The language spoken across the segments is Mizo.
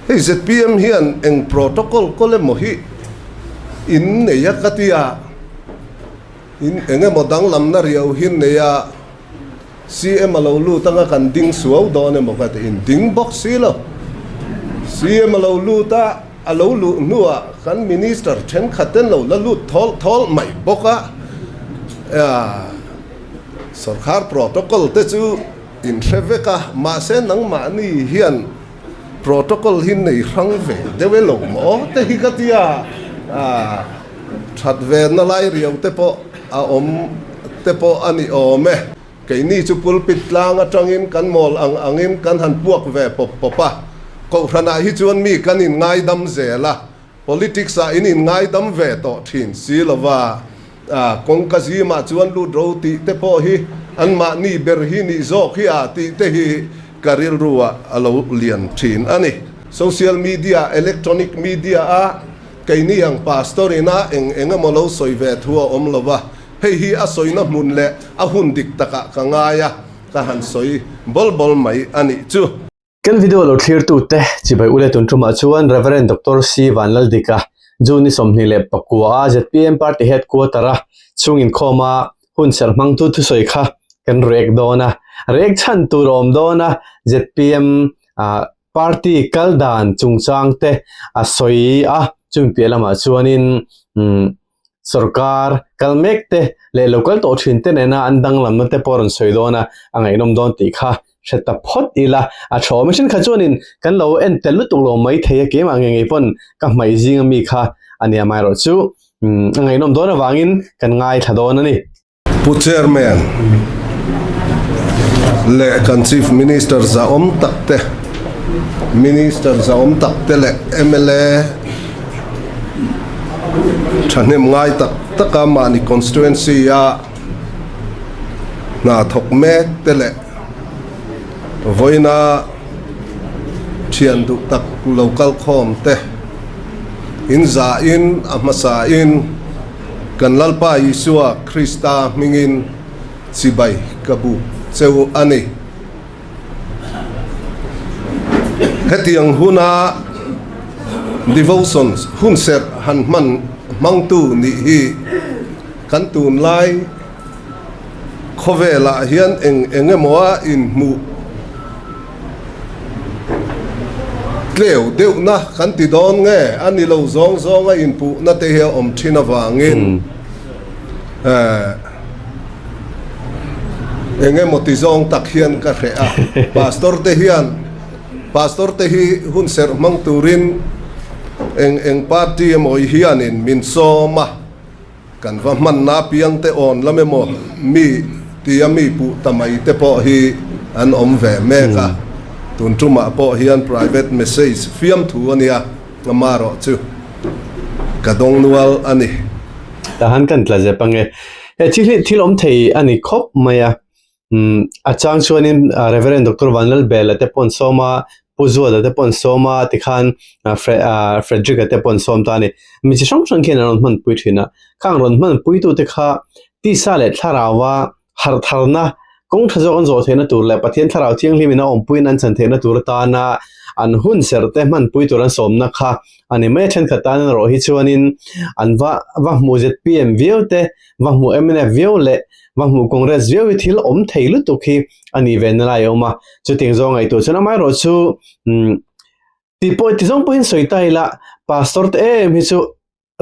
Hei zpm hian eng protocol kawl emaw hi in nei a ka ti a, in eng emaw danglamna riau hi nei a, CM a lo lut anga kan ding suau dawn emaw ka ti, in ding bawk si lo. CM a lo lut a, a lo luh hnuah kan minister thenkhat ten lo la lut thawl thawl mai bawk a, sorkar protocol te chu in hre vek a, mahse nangmahni hian Protocol hi nei hrang ve deuh e lo maw te hi ka ti a, that ve na lai riau te pawh a awm te pawh a ni awm e. Keini chu pulpit tlang atangin kan mawl ang angin kan han puak ve pawp pawp a, kohhranah hi chuan mi kan inngaidam zel a, politics ah in inngaidam ve tawh thin si lova, kawngka zimah chuan lut ro tih te pawh hi anmahni ber hi nih zawk hi a tih te hi Ka rilru ah a lo lian thin a ni. Social media, electronic media a keini ang pastor ina eng eng emaw lo sawi ve thu a awm lo va, hei hi a sawina hmun leh a hun dik takah ka ngai a, ka han sawi bawl bawl mai a nih chu. Kan video lo thlirtute chibai ule tun tumah chuan Rev. Doctor C. Vanlaldika, June ni 29 a zpm Party Headquarter a chhung inkhawm a Hun serh hmangtu thusawi kha kan rek dawn a, rek chhan tur a awm dawn a, zpm party kal dan chungchang te a sawi a, chumi piah lamah chuanin sorkar kal mek te leh lo kal tawh thin te nena an danglamna te pawh a rawn sawi dawn a, a ngaihnawm dawn tih kha hre ta phawt ila a tha awm e. Thenkhat chuanin kan lo en tel lutuk lo mai thei a, keimah ngei ngei pawn ka hmaih zinga mi kha a nia amaherawh chu. A ngaihnawm dawn avangin kan ngaithla dawn a ni. Pu Chairman leh kan Chief Minister zahawm tak te, Minister zahawm tak te leh mla thahnem ngai tak taka mahni constituency a hna thawk mek te leh vawiina thian duh tak lo kal khawm te in za in a hmasa in kan Lalpa Isua Krista hmingin chibai ka buk cheu a ni. Hetiang huna devotions hun serh han hman hmangtu nih hi kan tunlai Khawvelah hian eng eng emaw a inhmuh tleu deuhna kan ti dawn nge a ni lo zawng zawnga inpuhna te hi a awm thin avangin eng emaw ti zawng tak hian ka hreh a. Pastor te hian Pastor te hi hun serh hmang turin eng eng party emaw hianin min sawm a. Kan va hmanna piang te awn lam emaw mi tia mi puh ta mai te pawh hi an awm ve mek a, tun tumah pawh hian private message fiamthu a nia, amarawh chu ka dawng nual a ni. Tahan kan tla zep ange. He thil hi thil awm thei a ni khawp mai a. Umm a chang chuanin Reverend Doctor Vanlalbela te pawh an sawm a, Pu Zuala te pawh an sawm a, tikhan Frederick-a te pawh an sawm ta a ni. Mi chi hrang hrang khian an rawn hmanpui thin a, khang rawn hmanpuitute kha tisa leh thlaraua harh tharna kawng tha zawk an zawh theihna tur leh Pathian thlarau thianghlimin a awmpuiin an chan theihna tur atana an hun serh te hmanpui tur an sawmna kha a ni mai a. Thenkhat tan erawh hi chuanin an va va hmu zpm viau te, va hmu mnf viau leh Va hmuh Congress viau hi thil awm thei lutuk hi a nih ve na lai a awm a, chutiang zawng ngaihtuah chuan amaherawh chu umm tih pawh ti zawng pawhin sawi ta ila Pastor te em hi chu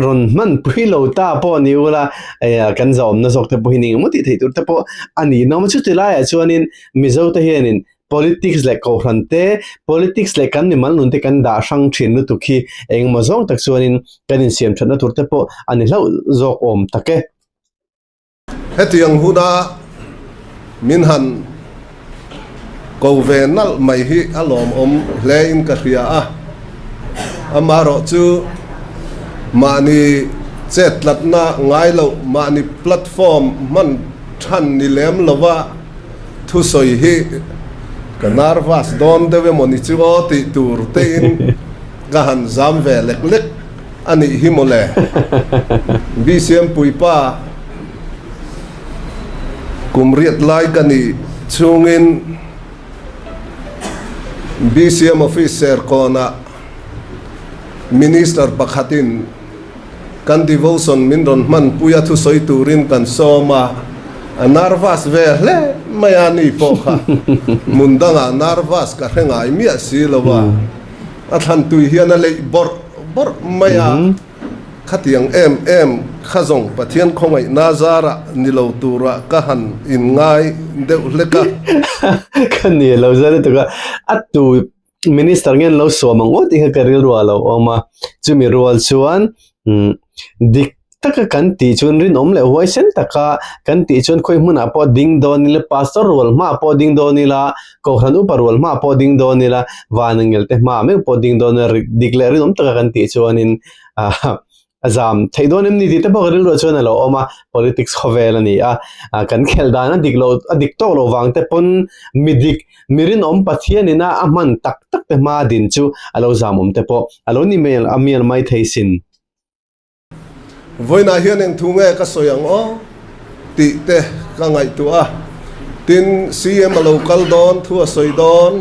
rawn hman pui lo ta pawh ni ula eh kan zahawmna zawk te pawh hi ni engemaw tih theih tur te pawh a ni nawm a, chuti laiah chuanin Mizo te hianin politics leh kohhran te politics leh kan mimal nun te kan dah hrang thin lutuk hi engemaw zawng tak chuanin kan insiam thatna tur te pawh a ni hlauh zawk awm tak e. Hetiang huna min han ko ve nalh mai hi a lawmawm hle in ka hria a, amaherawh chu mahni chet tlatna ngai loh, mahni platform hman than ni lem lova thusawi hi ka nervous dawn deuh emaw ni chu aw tih tur tein ka han zam ve lek lek. A nih hi mawle. BCM puipa kum riat lai ka nih chhungin BCM office Serkawnah. Minister pakhatin kan devotion min rawn hmanpui a thusawi turin kan sawm a, a nervous ve hle mai a ni pawh kha hmun dangah nervous ka hre ngai miah si lo a, a thlan tui hian a leih bawrh bawrh mai a, khatiang em em kha zawng Pathian khawngaihna zarah ni lo turah ka han inngai deuh hlek a. Ka ni lo zar lutuk a, a tu Minister nge an lo suam ang aw tih kha ka rilru ah a lo awm a, chumi rual chuan umm dik taka kan tih chuan rinawm leh huaisen taka kan tih chuan khawi hmunah pawh ding dawn ila pastor rual hmaah pawh ding dawn ila kohhran upa rual hmaah pawh ding dawn ila van angel te hmaah meuh pawh ding dawn ila dik leh rinawm taka kan tih chuanin ah A zam theih dawn em ni tih te pawh ka rilruah chuan a lo awm a, politics khawvel a ni a, kan khelh dan a dik lo a dik tawk lo vang te pawn mi dik mi rinawm Pathian ina a hman tak tak te hma din chu a lo zam awm te pawh a lo ni mial a mial mai thei sin. Vawiinah hian eng thu nge ka sawi ang aw tih te ka ngaihtuah a, tin CM a lo kal dawn thu a sawi dawn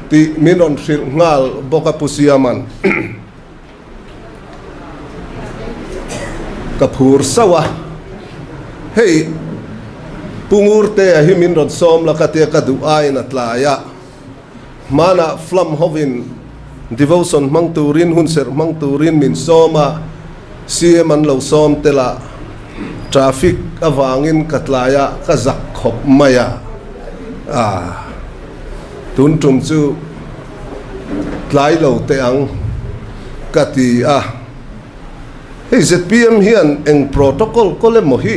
tih min rawn hrilh nghal bawk a Pu Siama'n. Ka phur sauh a, hei Pu Ngurtea hi min rawn sawm la ka tia ka duh aiin a tlai a, hmanah Flam hovin devotion hmang turin hunserh hmang turin min sawm a, CM an lo sawm tel a, traffic avangin ka tlai a, ka zak khawp mai a, ah tun tum chu. Tlai lo teh ang ka ti a. Hei zpm hian eng protocol kawl emaw hi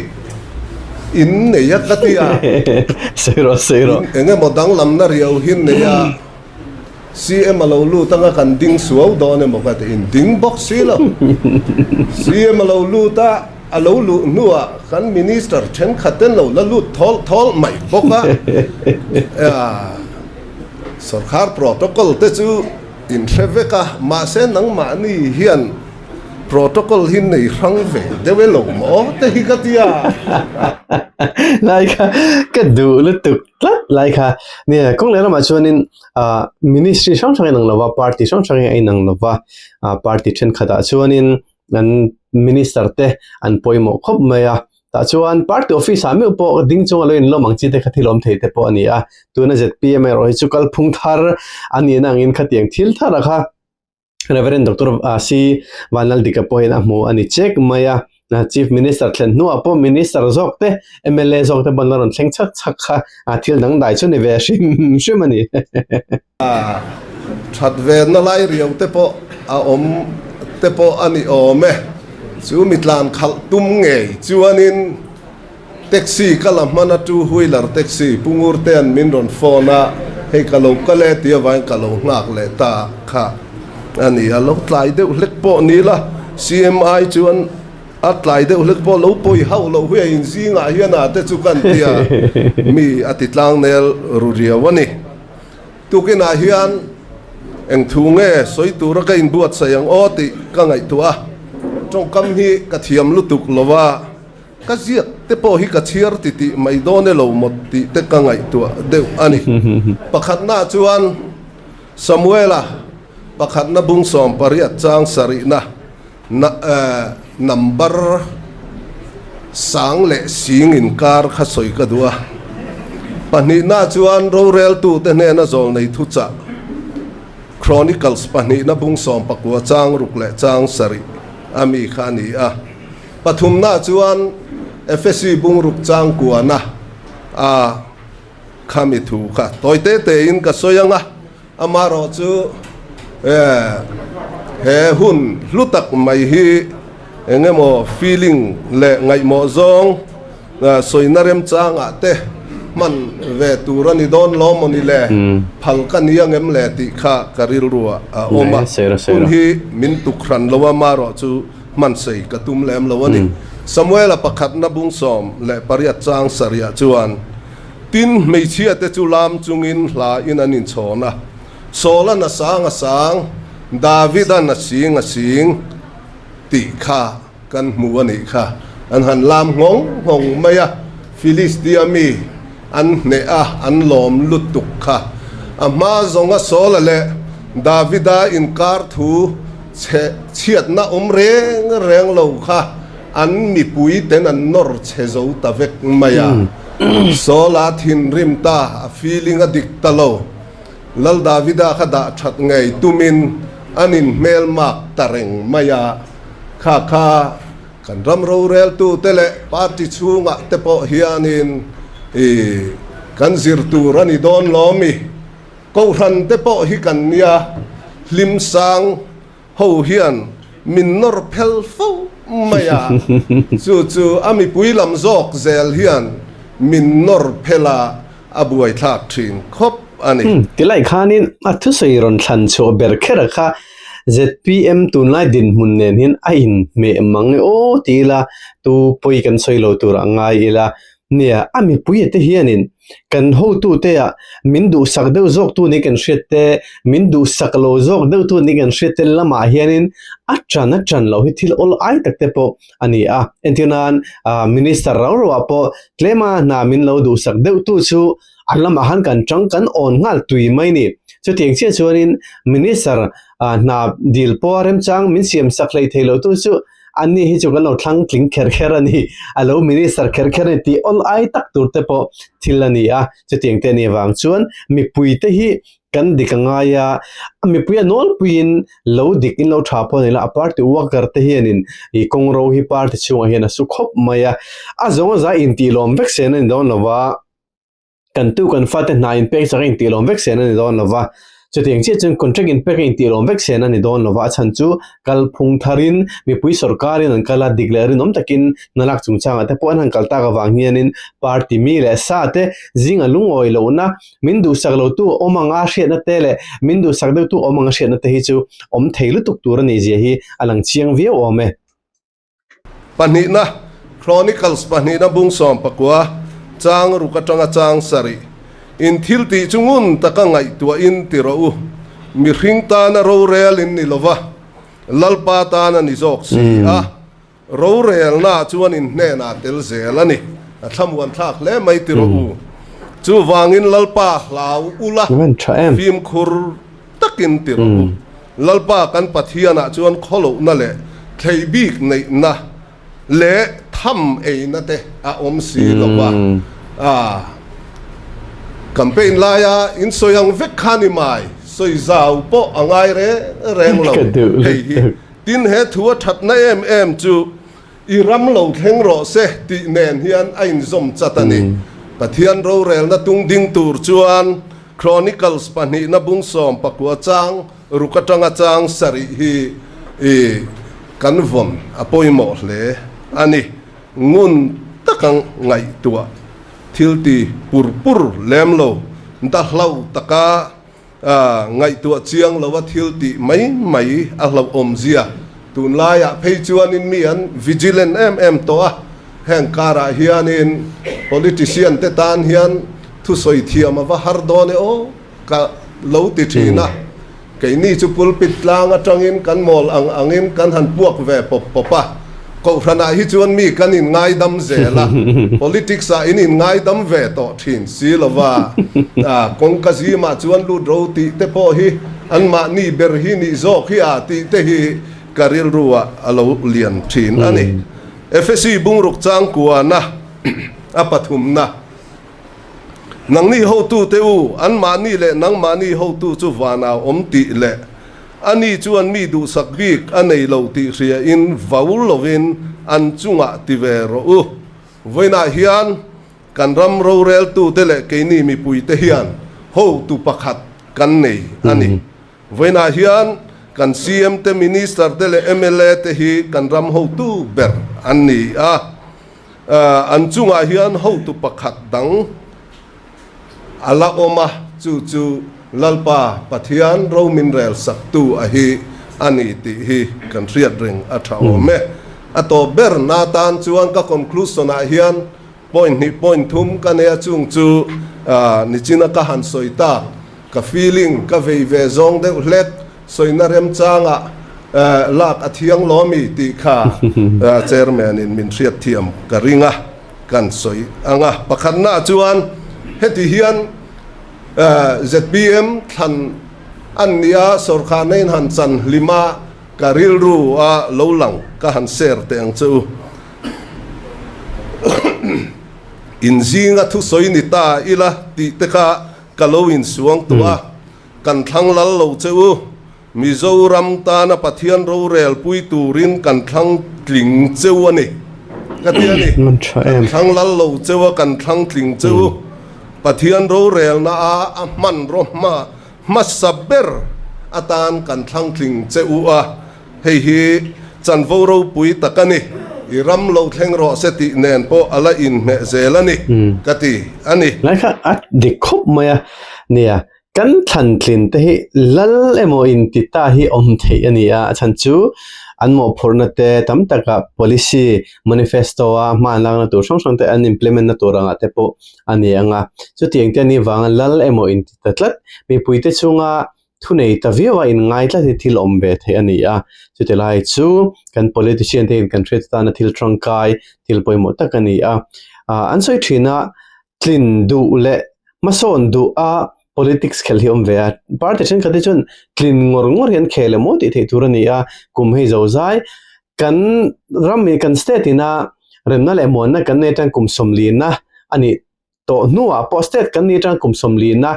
in nei a ka ti a. Sawi rawh, sawi rawh. Eng emaw danglamna riau hi nei a. CM a lo lut anga kan ding suau dawn emaw ka ti. In ding bawk si lo. CM a lo lut a, a lo luh hnuah kan minister thenkhat ten lo la lut thawl thawl mai bawk a. Sorkar protocol te chu in hre vek a, mahse nangmahni hian protocol hi nei hrang ve deuh e lo maw te hi ka ti a. Lai kha ka duh lutuk tlat lai kha. Nia, kawng leh lamah chuanin ah ministry hrang hrang a inang lo va, party hrang hrang a inang lo va, ah party thenkhatah chuanin an minister te an pawimawh khawp mai a. Tah chuan party office ah meuh pawh ding chunga lo inlawm ang chi te kha thil awm thei te pawh a ni a, tuna zpm erawh hi chu kalphung thar a nihna angin khatiang thil thar a kha Reverend Doctor C Vanlaldika pawhin a hmu a ni chek mai a, Chief Minister thlen hnuah pawh Minister zawk te mla zawk te pawn la rawn thleng chhak chhak kha thil dangdai chu ni ve hrim hrim a ni. That ve na lai riau te pawh a awm te pawh a ni awm e. Chu mi tlan khalh tum ngei chuanin taxi ka la hman a, two wheeler taxi Pu Ngurtea'n min rawn phone a, hei ka lo kal e tih avangin ka lo nghak leh ta kha a ni. A lo tlai deuh hlek pawh ni la, CMI chuan a tlai deuh hlek pawh lo pawi hauh loh hui a inzingah hian a te chu kan tia mi a ti tlangnel ru riau a ni. Tukinah hian eng thu nge sawi tura ka inbuatsaih ang aw tih ka ngaihtuah a, tawngkam hi ka thiam lutuk lo a, ka ziak te pawh hi ka chhiar ti tih mai dawn e lo maw tih te ka ngaihtuah deuh a ni. Pakhatnaah chuan Samuela pakhatna bung 18 chang sarihna Number sang leh sing inkar kha sawi ka duh a. Pahnihna chuan roreltute hnena zawlnei thuchah Chronicles pahnihna bung 19 chang ruk leh chang sarih a mi kha a ni a. Pathumna chuan Efesi bung ruk chang kuana a khami thu kha tawi te tein ka sawi ang a. Amaherawh chu he hun hlu tak mai hi eng emaw feeling leh ngaihmawh zawng sawina remchangah te hman ve tur a ni dawn lo maw ni le, phal ka ni ang em le tih kha ka rilruah a awm a. Hun hi min tuk hran lo a, amaherawh chu hman sei ka tum lem lo a ni. Samuela pakhatna bung 18 chang sarihah chuan. Tin, hmeichhiate chu lam chungin hla in an inchhawn a, Saula'n a sang a sang, Davida'n a sing a sing tih kha kan hmu a nih kha. An han lam nghawng nghawng mai a, Filistia mi an hneh a, an lawm lutuk kha. A hma zawnga Saula leh Davida inkar thu Chhe chhiatna awm reng reng lo kha an mipui ten an nawr chhe zo ta vek mai a. Saul-a thinrim ta, a feeling a dik ta lo. Lal Davida kha dah that ngei tumin an inhmelmak ta reng mai a. Kha kha kan ram roreltute leh party chhungah te pawh hianin i kan zir tur a ni dawn lawmi. Kohhran te pawh hi kan nia, hlim sang ho hian min nawr phel fo mai a, chu chu a mipui lam zawk zel hian min nawr phel a, a buaithlak thin khawp a ni. Tilai khanin a thusawi rawn thlan chhuah ber kher a kha zpm tunlai dinhmun nen hian a inhmeh mang e aw ti ila tu pawi kan sawi lo tur a ngai ila. Nia, a mipuia te hianin kan hotute ah min duhsak deuh zawk tu nih kan hriat te, min duhsak lo zawk deuh tu nih kan hriat te lamah hianin a tan a tan loh hi thil awl ai tak te pawh a ni a. Entir nan ah Minister rau rau ah pawh tlema hna min lo duhsak deuh tu chu a lamah khan kan tang kan awn nghal tui mai ni. Chutiang chiah chuanin Minister ah hna dil pawha remchang min siam sak hlei thei lo tu chu Anni hi chu kan lo thlang tling kher kher a ni, a lo minister kher kher a ni tih awl ai tak tur te pawh thil a ni a. Chutiang te a nih avang chuan mipui te hi kan dik a ngai a, mipui a nawlpuiin lo dik in lo tha pawh a ni lo, a party worker te hianin ih kawngro hi party chhungah hian a su khawp mai a, a zawng a za intih lawm vek sen a ni dawn lo va. Kan tu kan fate hna inpek chak a intih lawm vek sen a ni dawn lo va, chutiang chiah chuan contract inpek a intih lawm vek sen a ni dawn lo va, a chhan chu kalphung tharin mipui sorkarin an kal a, dik leh rinawm takin hna lak chungchangah te pawh an han kal tak avang hianin party mi leh sa te zinga lungawi lohna, min duhsak lotu awm anga hriatna te leh min duhsak deuhtu awm anga hriatna te hi chu awm thei lutuk tur a nih zia hi a lang chiang viau awm e. Pahnihna, Chronicles pahnihna bung 19, chang ruk atanga chang sarih, In thil tih chu ngun taka ngaihtuahin ti rawh u, mihring tana rorel in ni lova, Lalpa tan a ni zawk si a, rorelna chuan in hnenah tel zel a ni. A thlamuan thlak hle mai ti rawh u. Chuvangin Lalpa hlau ula, fimkhur takin ti rawh u. Lalpa kan Pathianah chuan khawlohna leh thlei bik neihna leh tham eina te a awm si lo va. A campaign laia in sawi ang vek kha ni mai, sawi zau pawh a ngai reng reng lo hei hi. Tin, he thu a thatna em em chu I ram lo thleng rawh se tih nen hian a inzawm chat a ni. Pathian rorelna tung ding tur chuan Chronicles pahnihna bung 19 chang ruk atanga chang sarih hi i kan vawn a pawimawh hle a ni. Ngun taka ngaihtuah thil ti pur pur lem lo, dahlo taka A ngaihtuah chiang lo a thil tih mai mai a hlauhawm zia. Tunlaiah phei chuanin mi an vigilant em em tawh a, heng karah hianin politician te tan hian thusawi thiam a va har dawn e aw ka lo ti thin a. Keini chu pulpit tlang atangin kan mawl ang angin kan han puak ve pawp pawp a, Kohhranah hi chuan mi kan inngaidam zel a, politics ah in inngaidam ve tawh thin si lo va, kawngka zimah chuan lut ro tih te pawh hi anmahni ber hi nih zawk hi a tih te hi ka rilru ah a lo lian thin a ni. Efesi bungruk changkuana a pathumna. Nangni hotute u, anmahni leh nangmahni hotu chu vanah awm tih leh ani chuan mi duhsak bik a nei lo tih hriain vau lovin an chungah ti ve rawh u. Vawiinah hian kan ram roreltute leh keini mipuite hian hotu pakhat kan nei a ni. Vawiinah hian kan CM te, Minister te leh mla te hi kan ram hotu ber an ni a. An chungah hian hotu pakhat dang a la awm a, chu chu Lalpa Pathian ro min rel saktu a hi a ni tih hi kan hriat reng a tha awm e. A tawp ber na tan chuan ka conclusion ah hian point hnih point thum ka nei a, chung chu nichina ka han sawi tak, ka feeling ka vei ve zawng deuh hlek, Sawina remchangah lak a thiang lo ami tih kha Chairman in min hriatthiam ka ring a, kan sawi ang a. Pakhatnaah chuan heti hian zpm thlan an nia, sawrkharna in han chan hlim a, Ka rilru a lo lang ka han share teh ang che u. In zinga thusawi ni ta ila tih te kha ka lo insuang tawh a, kan thlang lal lo che u. Mizoram tana Pathian rorel pui turin kan thlang tling che u a ni ka ti a ni. Kan thlang lal lo che u a, kan thlang tling che u. Pathian rorelna a a hmanraw hma hmasa ber atan kan thlang tling che u a, hei hi chanvo ropui tak a ni. I ram lo thleng rawh se tih nen pawh a la inhmeh zel a ni ka ti a ni. Lai kha a dik khawp mai a, nia kan thlan tlin te hi lal emaw inti ta hi awm theih a ni a, a chhan chu an mawhphurhna te tam taka policy manifesto a hma an lakna tur hrang hrang te an implement na tur angah te pawh a ni ang a, chutiang te a nih vanga lal emaw inti ta tlat mipuite chunga thunei ta viau a inngai tlat hi thil awm ve theih a ni a, chuti lai chu kan politician te hian kan hriat atana thil tangkai thil pawimawh tak a ni a, ah an sawi thin a tlin duh leh hmasawn duh a politics khelh hi a awm ve a, party thenkhat te chuan tlin ngawr ngawr hi an khel emaw tih theih tur a ni a, kum hei zo zai kan ram in kan state ina remna leh muanna kan nei atang kum sawmlina a nih tawh hnuah pawh state kan nih atang kum sawmlina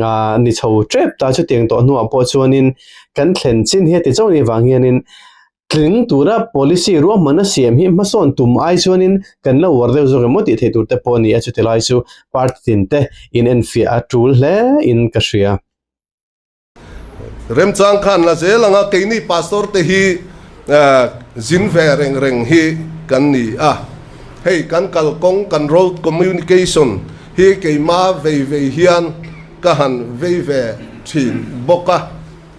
ah ni chho tep ta chutiang tawh hnuah pawh chuanin kan thlen chin hi a ti chauh a nih vang hianin tling tura policy ruahmanna siam hi hmasawn tum ai chuanin kan la uar deuh zawk emaw tih theih tur te pawh a ni a chuti lai chu party tin te in enfiah a tul hle in ka hria. Remchang khan la zel anga keini pastor te hi zin ve reng reng hi kan ni a, hei kan kalkawng kan road communication hi keima vei vei hian ka han vei ve thin bawk a,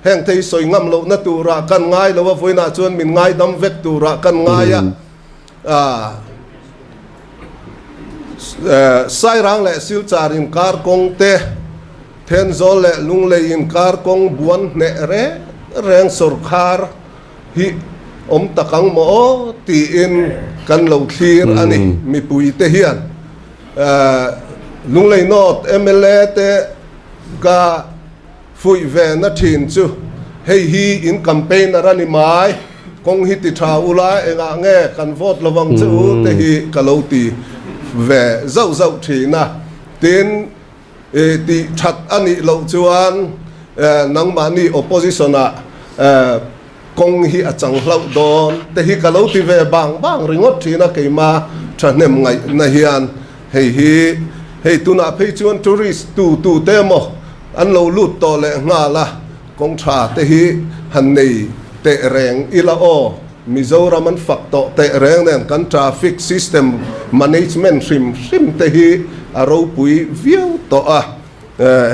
heng te hi sawi ngam lohna turah kan ngai lo a, vawiinah chuan min ngaidam vek turah kan ngai a, Sairang leh Silchar inkar kawng te, Thenzawl leh Lunglei inkar kawng buan hneh reng reng sawrkhar hi awm tak ang maw aw tiin kan lo thlir a ni. Mipuite hian Lunglei North mla te ka fuih ve na thin chu hei hi in campaigner a ni mai, kawng hi ti tha ula engah nge kan vote lovang che u te hi ka lo ti ve zauh zauh thin a. Tin, tih that a nih loh chuan nangmahni opposition ah kawng hi a chang hlauh dawn te hi ka lo ti ve bang bang ringawt thin a, keima thahnem ngaihna hian hei hi hei tunah phei chuan tourist tu tu te emaw an lo lut tawh leh nghal a, kawng tha te hi han nei teh reng ila aw, Mizoram an fak tawh teh reng nen kan traffic system management hrim hrim te hi a ropui viau tawh a.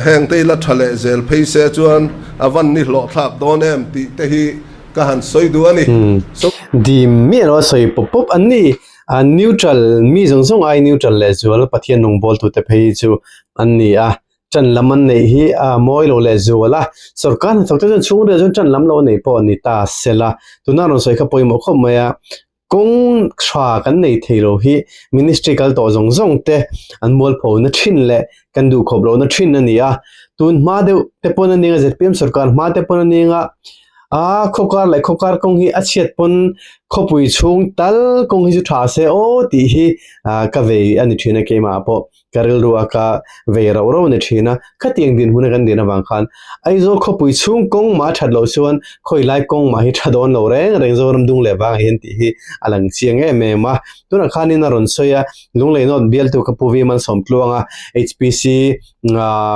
Heng te ila tha leh zel phei se chuan a van ni hlawh thlak dawn em tih te hi ka han sawi duh a ni. So. Dim mi erawh a sawi pawp pawp an ni. A neutral mi zawng zawng ai neutral leh zual Pathian rawngbawltu te phei hi chu an ni a. Ṭan lam an neih hi a mawi lo leh zual a. Sorkar hnathawk te chuan chhungril chuan ṭan lam lo a nei pawh a ni ta sela. Tuna rawn sawi kha pawimawh khawp mai a. Kawng tha kan nei thei lo hi ministry kal tawh zawng zawng te an mualpho na thin leh kan duh khawp lohna thin a ni a. Tun hma deuh te pawn a ning a, zpm sorkar hma te pawn a ning a, aa khawkar leh khawkar kawng hi a chhiat pawn khawpui chhung tal kawng hi chu tha se aw tih hi ka vei a ni thin a keimah pawh. Ka rilru a ka vei rauh rauh a ni thin a, khatiang dinhmun a kan din avang khan Aizawl khawpui chhung kawng mah a that loh chuan khawi lai kawng mah hi tha dawn lo reng reng Zoram dung leh vangah hian tih hi a lang chiang em em a. Tunah khanin a rawn sawi a, Lunglei North bialtu ka Pu Viman Sawmtluanga HPC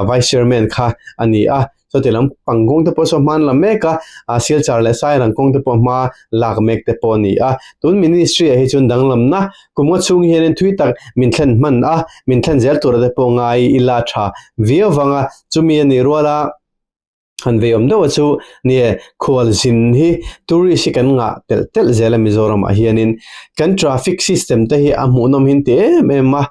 Vice Chairman kha a ni a. Chuti lam pang kawng te pawh saw hma an la mek a, a Silchar leh Sairang kawng te pawh hma lak mek te pawh a ni a. Tun ministry ah hi chuan danglamna kum nga chhung hianin thui tak min thlen hman a, min thlen zel tura te pawh ngai ila tha viau vang a, chumi a nih rual a han vei awm deuh a chu nie khualzin hi tourist hi kan ngah telh telh zel a Mizoram ah hianin kan traffic system te hi a hmuhnawm hin ti em em a.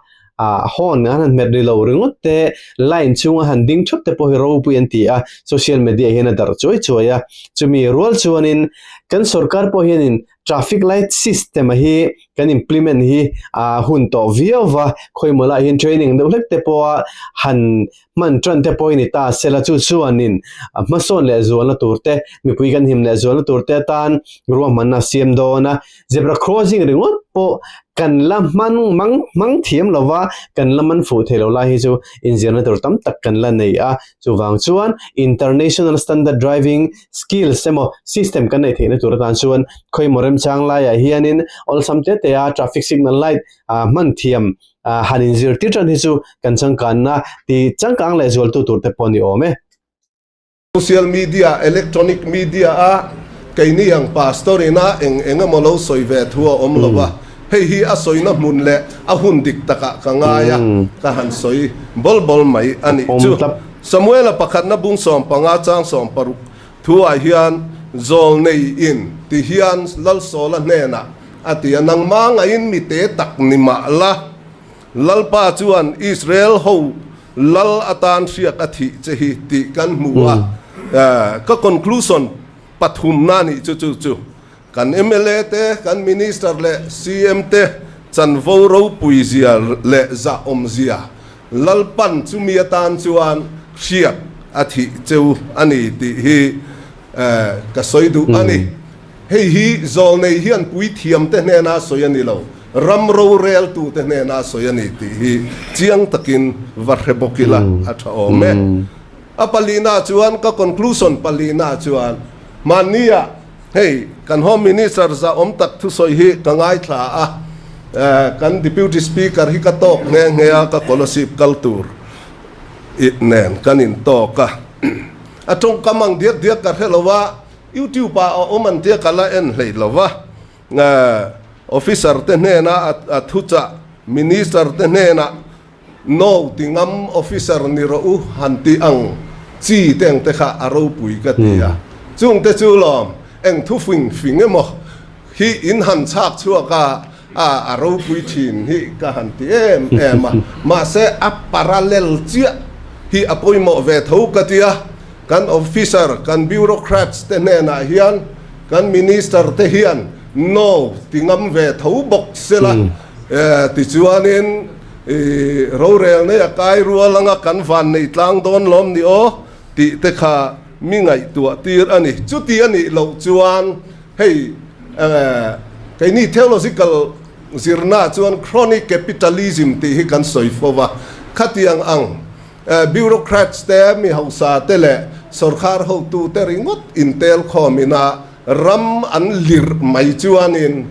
ah horn an han hmet ri lo ringawt te line chunga han ding thap te pawh hi ropui an ti a social media hian a darh chuai chuai a chumi rual chuanin kan sorkar pawh hianin. Traffic light system a hi kan implement hi a hun tawh viau va, khawimaw lah hian training deuh hlek te pawha han hman tan te pawh hi ni ta sela chu chuanin a hmasawn leh zualna tur te mipui kan him leh zualna tur te atan ruahmanna a siam dawn a, zebra crossing ringawt pawh kan la hman mang hmang thiam lova kan la man fuh thei lo lai hi chu inzirna tur tam tak kan la nei a, chuvang chuan international standard driving skills emaw system kan neih theihna tur atan chuan khawimaw remchang laiah hianin awlsam te te a traffic signal light ah hman thiam ah han inzirtir tan hi chu kan changkanna ti changkang leh zualtu tur te pawh a ni awm e. Social media, electronic media a keini ang pastor ina eng eng emaw lo sawi ve thu a awm lo a, hei hi a sawina hmun leh a hun dik takah ka ngai a, ka han sawi bawl bawl mai a nih chu. Samuela pakhatna bung 15 chang 16 thuah hian Zawlnei in ti hian Lalsawla hnenah a ti a, Nangmah ngaiin mi te tak ni mah la, Lalpa chuan Israel ho lal atan hriak a thih che hi tih kan hmu a. Ka conclusion pathumna nih chu chu chu kan mla te, kan Minister leh CM te chanvo ropui zia leh zahawm zia Lalpan chumi atan chuan hriak a thih cheu a ni tih hi ka sawi duh a ni. Hei hi zawlnei hian puithiamte hnena sawi a ni lo, ram roreltute hnena sawi a ni tih hi chiang takin va hre bawk ila a tha awm e. A palina chuan ka conclusion palina chuan hmannia Hei, kan Home Minister zahawm tak thusawi hi ka ngaithla a, kan Deputy Speaker hi ka tawk nghe nghe a, ka Kolasib kal tur nen kan intawk a. A tawngkam ang diak diak ka hre lo a, YouTube ah a awm an tia ka la en hlei lo va. Officer te hnena a thuchah, Minister te hnenah No ti ngam officer ni rawh u han ti ang chi te ang te kha a ropui ka ti a. Chung te chu lawm eng thu fing fing emaw hi in han chhak chhuak a, a a ropui thin hi ka han ti em em a. Mahse a parallel chiah hi a pawimawh ve tho ka ti a. Kan officer, kan bureaucrats te hnenah hian kan minister te hian no ti ngam ve tho bawk sela. Tichuanin i rorel nei a kai rual anga kan van nei tlang dawn lawm ni aw tih te kha mi ngaihtuah tir a ni. Chuti a nih loh chuan hei keini theological zirna chuan crony capitalism tih hi kan sawi fo va, khatiang ang bureaucrats te, mi hausa te leh sorkar hotu te ringawt intel khawm ina ram an lirh mai chuanin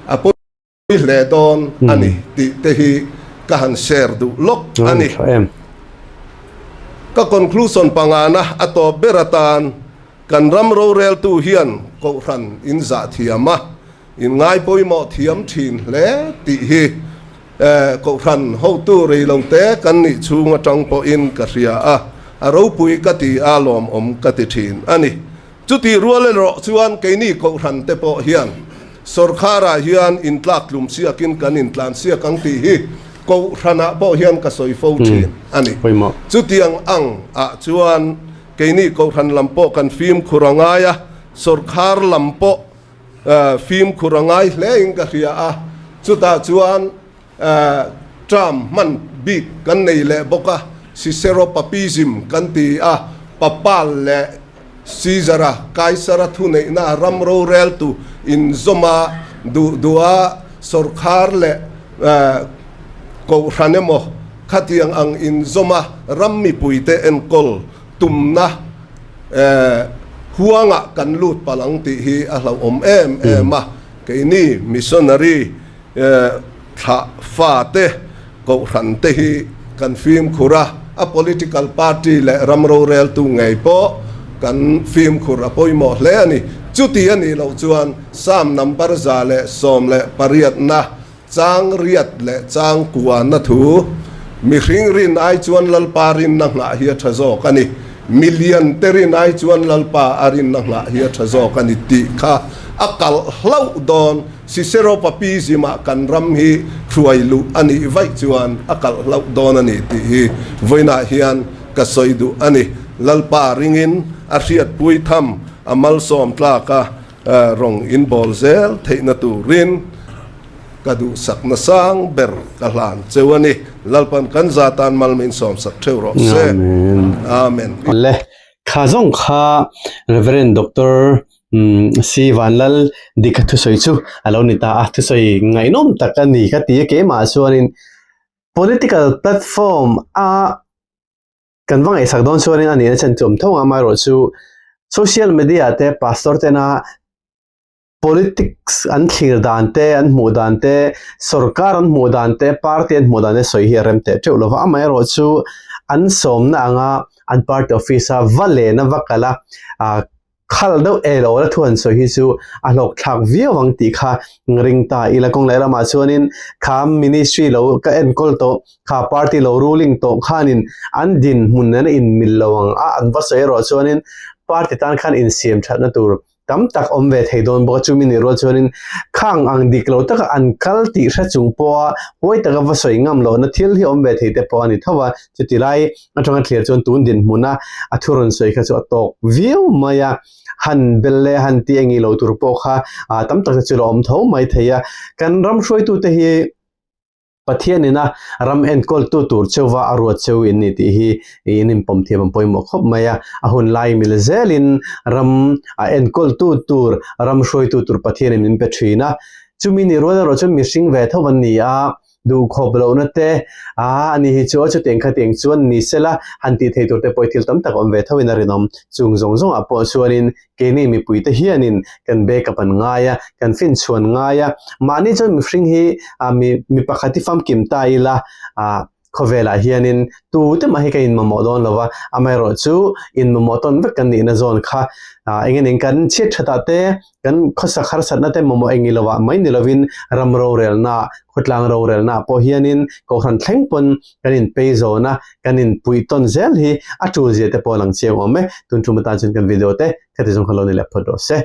A pawi hle dawn a ni tih te hi ka han share duh lawk a ni. Ka conclusion pangana a tawp ber atan kan ram roreltu hian kohhran in zah thiam a, in ngai pawimawh thiam thin hle tih hi kohhran hotu reilote kan nih chhung atang pawhin ka hria a, a ropui ka ti a, lawmawm ka ti thin a ni. Chutih rual erawh chuan keini kohhran te pawh hian sawrkharah hian intlak tlum siakin kan intlan siak ang tih hi kohhranah pawh hian ka sawi fo thin a ni. Chutiang ang ah chuan keini kohhran lam pawh kan fimkhur a ngai a, sawrkhar lam pawh fimkhur a ngai hle in ka hria a, chutah chuan Term hman bik kan nei leh bawk a, Ciceropapism kan ti a, Papal leh Caesar-a, Kaisara thuneihna ram roreltu inzawma duh duha sawrkhar leh kohhran emaw khatiang ang inzawma ram mipuite enkawl tumna huangah kan lut palh ang tih hi a hlauhawm em em a, keini missionary Thlah fate kohhran te hi kan fimkhur a, a political party leh ram roreltu ngei pawh kan fimkhur a pawimawh hle a ni. Chuti a nih loh chuan Psalm number 118na chang riat leh chang kuana thu, Mihring rin ai chuan Lalpa rinna nghah hi a tha zawk a ni, milian te rin ai chuan Lalpa a rinna nghah hi a tha zawk a ni tih kha a kalh hlauh dawn. Cicero Papism-ah kan ram hi hruai luh a nih vaih chuan a kalh hlauh dawn a ni tih hi vawiinah hian ka sawi duh a ni. Lalpa ringin a hriatpui tham a malsawm tlak a. Rawng in bawl zel theihna turin ka duhsakna sang ber ka hlan cheu a ni. Lalpan kan za tan mal min sawmsak theuh rawh se. Amen. Le kha zawng kha Rev. Doctor C. Vanlal Dika thusawi chu a lo ni ta a, thusawi ngaihnawm tak a ni ka ti a, keimah chuanin political platform a Kan va ngaihsak dawn chuanin a nihna chen chu awm tho ang amaherawh chu social media te pastor tena politics an thlir dan te an hmuh dan te sorkar an hmuh dan te party an hmuh dan te sawi hi a rem teh teuh lova amaherawh chu an sawmna anga an party office a va len a va kal a ah Khal deuh e lo la thu han sawi hi chu a hlawk thlak viau ang tih kha ring ta ila kawng leh lamah chuanin kha ministry lo ka enkawl tawh kha party lo ruling tawh khanin an dinhmun nena inmil lo ang a an va sawi erawh chuanin party tan khan insiam thatna tur tam tak awm ve thei dawn bawk a chumi nih rual chuanin khang ang dik lo taka an kal tih hre chung pawha huai taka va sawi ngam lohna thil hi awm ve thei te pawh a ni tho a chuti lai Atanga thlir chuan tun dinhmuna a thu rawn sawi kha chu a tawk viau mai a, han bel leh han ti eng ilo tur pawh kha tam tak te chu la awm tho mai thei a. Kan ram hruaitute hi Pathianin a ram enkawltu tur cheuva a ruat cheu in ni tih hi in inpawm thiam ang pawimawh khawp mai a. A hun lai mil zelin ram a enkawltu tur, ram hruaitu tur Pathianin min pe thin a. Chumi ni rual erawh chuan mihring ve tho an ni a, Duhkhawp lohna te, a ani hi chu a chutiang khatiang chuan ni sela han tih thei tur te pawh hi thil tam tak awm ve tho in a rinawm. Chung zawng zawng ah pawh chuanin keini mipui te hianin kan backup an ngai a, kan finchhuan ngai a, mahni chuan mihring hi mi mi pakhat hi famkim ta ila khawvelah hianin tute mah hi ka inmamawh dawn lo va, amaherawh chu inmamawh tawn vek kan nihna zawn kha eng eng kan chhiat that ah te Kan khawsak harsatna te mamawh eng ilo ah mai ni lovin ram rorelna, khawtlang rorelna ah pawh hianin kohhran thleng pawn kan inpei zawn a, kan inpuih tawn zel hi a tul zia te pawh a lang chiang awm e. Tun tum atan chuan kan video te khati zawng kha lo ni leh phawt rawh se.